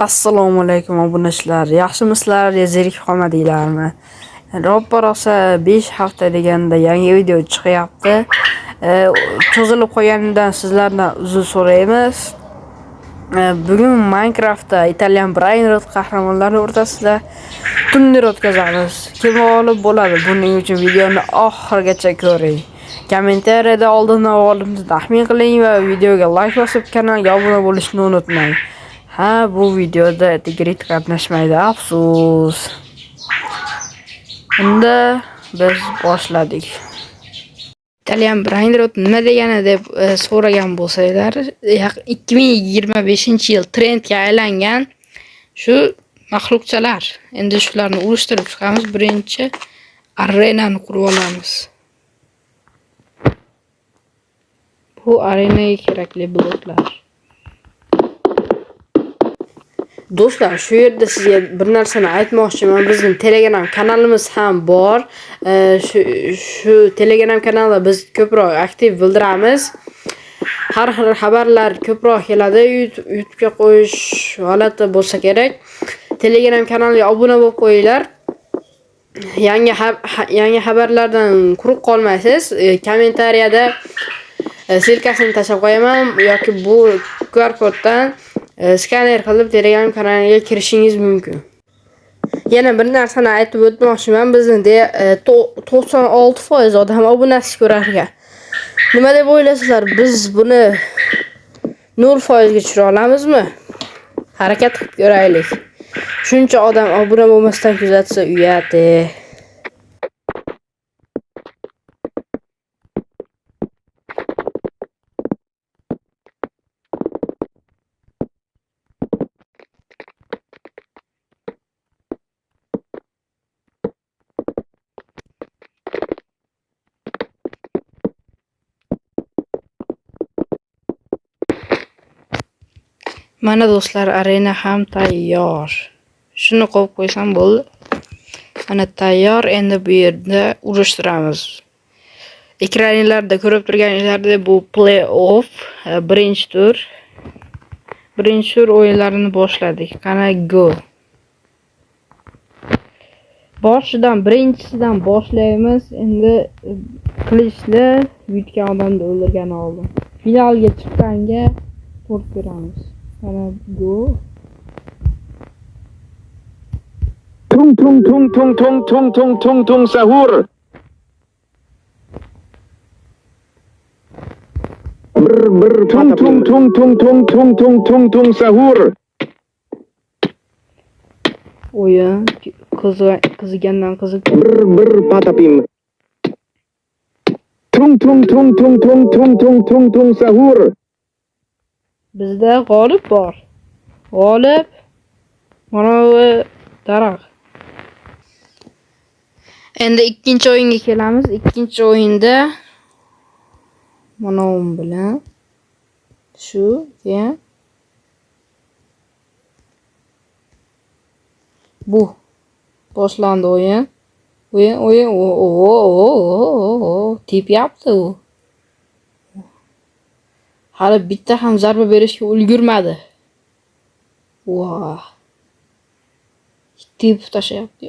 Assalomu alaykum obunachilar. Yaxshimisizlar? Zerikib qolmadinglarmi? Roppa rosa 5 hafta deganda yangi video chiqyapti. Cho'zilib qolganidan sizlardan uzr so'raymiz. Bugun Minecraftda Italian Brainrot qahramonlari o'rtasida turnir o'tkazamiz. Kim g'olib bo'ladi? Buning uchun videoni oxirigacha ko'ring. Kommentariyada oldindan g'olibni taxmin qiling va videoga like bosib kanalga obuna bo'lishni unutmang. Ha, bu videoda Tigrit qatnashmaydi, afsus. Unda biz boshladik. Italian Brainrot nima degani deb so'ragan bo'lsanglar, 2025-yil trendga aylangan shu maxluqchalar. Endi shularni urushtirib chiqamiz. Birinchi arenani qurib olamiz. Bu arenaga kerakli bloklar. Do'stlar, shu yerda sizga bir narsani aytmoqchiman. Bizning Telegram kanalimiz ham bor. Shu Telegram kanalda biz ko'proq aktiv bildiramiz. Har xil xabarlar ko'proq keladi. YouTube'ga qo'yish g'alati bo'lsa kerak. Telegram kanaliga obuna bo'lib qo'yinglar. Yangi xabarlardan quruq qolmaysiz. Kommentariyada ссылкасini tashlab qo'yaman yoki bu QR koddan skaner qilib Telegram kanaliga kirishingiz mumkin. Yana bir narsani aytib o'tmoqchiman. Bizni 96% odam obunasiz ko'rar ekan. Nima deb o'ylaysizlar? Biz buni 0% ga tushira olamizmi? Harakat qilib ko'raylik. Shuncha odam obuna bo'lmasdan kuzatsa uyat. Mana do'stlar, arena ham tayyor. Shuni qo'yib qo'ysam bo'ldi. Mana tayyor, endi bu yerda urushtiramiz. Ekranlarda ko'rib turganinglardek bu play-off, birinchi tur. Birinchi tur o'yinlarini boshladik. Qani go. Boshidan birinchisidan boshlaymiz. Endi qilichni yutgan odamni o'ldirgani oldin. Finalga chiqqanga tort beramiz. Mana go. Tung tung tung tung tung tung tung tung tung sahur. Ber ber tung tung tung tung tung tung tung tung tung sahur. O'yin qizigandan qiziq. Ber ber patapim. Tung tung tung tung tung tung tung tung tung sahur. Bizda g'olib bor. G'olib mana bu daraxt. Endi ikkinchi o'yinga kelamiz. Ikkinchi o'yinda mana bu bilan shu, keyin bu boshlandi o'yin. O'yin, o'yin, o, o, o, o, o, o, tepyapti u. Hali bitta ham zarba berishga ulgurmadi. Voh. Tepib tashlayapti.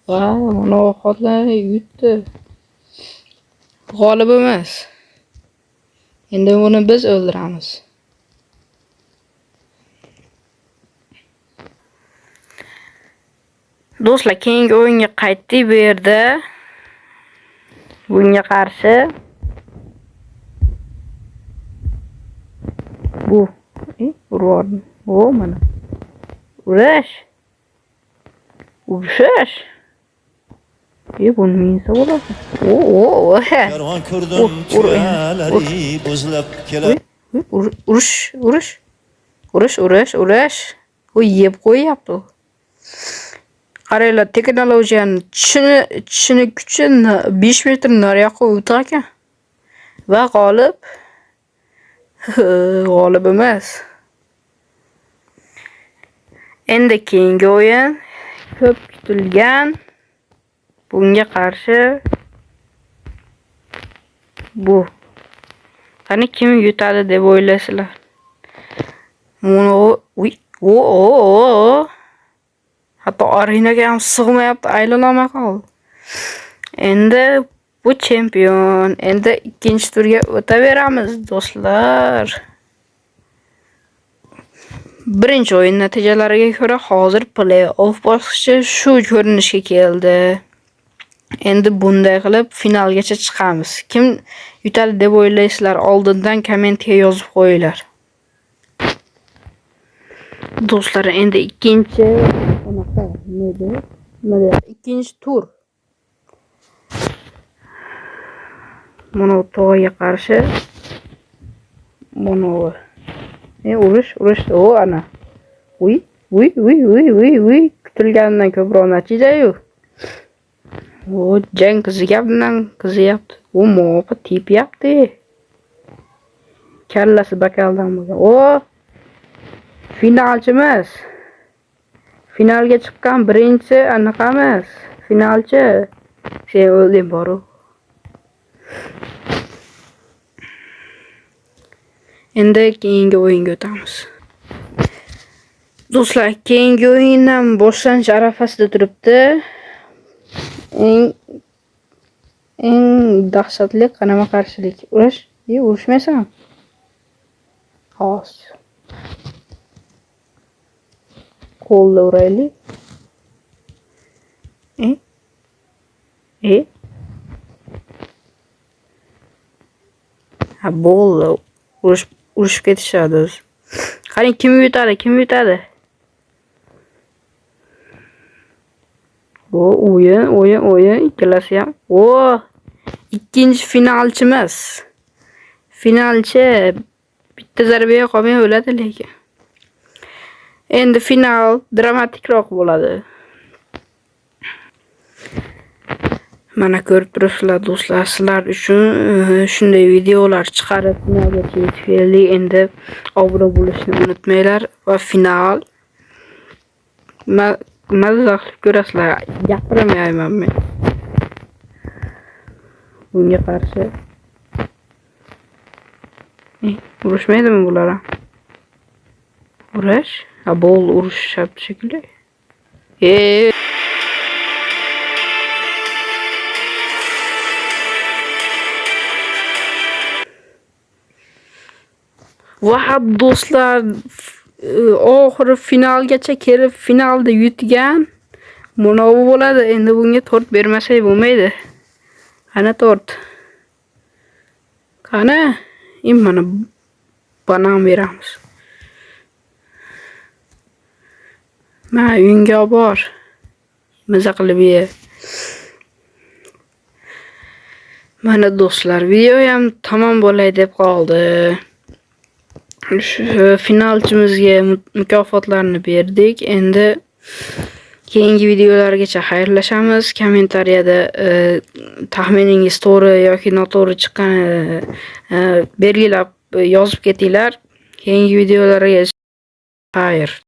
Va mana xotlar yutdi. G'olib emas. Endi buni biz o'ldiramiz. Do'stlar, keyingi o'yinga qaytdik. Bu yerda bunga qarshi bu, urvordim. O, mana. Urish. Urishish. Buni minsa bo'ladi. O, o, o. Karvon ko'rdim, Ur, ur, tuyalari bo'zlab kelar. Urush, urush. Urush, urush, urush. U yeb qo'yyapti u. Qaranglar, texnologiyani tishini kuchi 5 metr nariyoqqa o'tar ekan. Va g'olib emas. Endi keyingi o'yin ko'p kutilgan. Bunga qarshi bu. Qani kim yutadi deb o'ylaysizlar? Mana u, uy, O. Hatto arenaga ham sig'mayapti, aylanolmay qoldi. Endi bu chempion. Endi ikkinchi turga o'taveramiz, do'stlar. Birinchi o'yin natijalariga ko'ra hozir play-off bosqichi shu ko'rinishga keldi. Endi bunday qilib finalgacha chiqamiz. Kim yutadi deb o'ylaysizlar? Oldindan kommentga yozib qo'yinglar. Do'stlar, endi ikkinchi anaqa nima? Ikkinchi tur. Mana tog'ga qarshi mana urush. O ana. Uy. Kutilganidan ko'proq natija-yu. O jang qizigandan qiziyapti. U mo'pi tepyapti. Kallasi bakaldan bo'lgan. O finalchimiz. Finalga chiqqan birinchi anaqamiz. Finalchi. Sen o'lding boru. Endi keyingi o'yinga o'tamiz. Do'stlar, keyingi o'yin ham boshlanish arafasida turibdi. Eng dahshatli qarama-qarshilik. Urush, urushmaysan. Hozir. Qo'lda uraylik. Ha, bo'ldi. Urushib ketishadi o'zi. Qarang, kim yutadi? Kim yutadi? O, o'yin, ikkalasi ham. O, ikkinchi finalchimiz. Finalchi bitta zarbaga qolmay o'ladi lekin. Endi final dramatikroq bo'ladi. Mana ko'rib turibsizlar do'stlar, sizlar uchun shunday videolar chiqarib finalgacha yetib keldik. Endi obuna bo'lishni unutmanglar va final mazza qilib ko'rasizlar. Gapirmayman men. Bunga qarshi urushmaydimi bular ham? Urush? Ha, bo'ldi, urushishyapti shekilli. Va do'stlar, oxiri finalgacha kelib finalda yutgan Monovi bo'ladi. Endi bunga tort bermasak bo'lmaydi. Qani tort? Qani? Mana banan beramiz. Ma uyingga bor. Maza qilib ye. Mana do'stlar, video ham tamom bo'lay deb qoldi. Shu finalchimizga mukofotlarni berdik. Endi keyingi videolargacha xayrlashamiz. Kommentariyada taxminingiz to'g'ri yoki noto'g'ri chiqqanini belgilab yozib ketinglar. Keyingi videolarga xayr.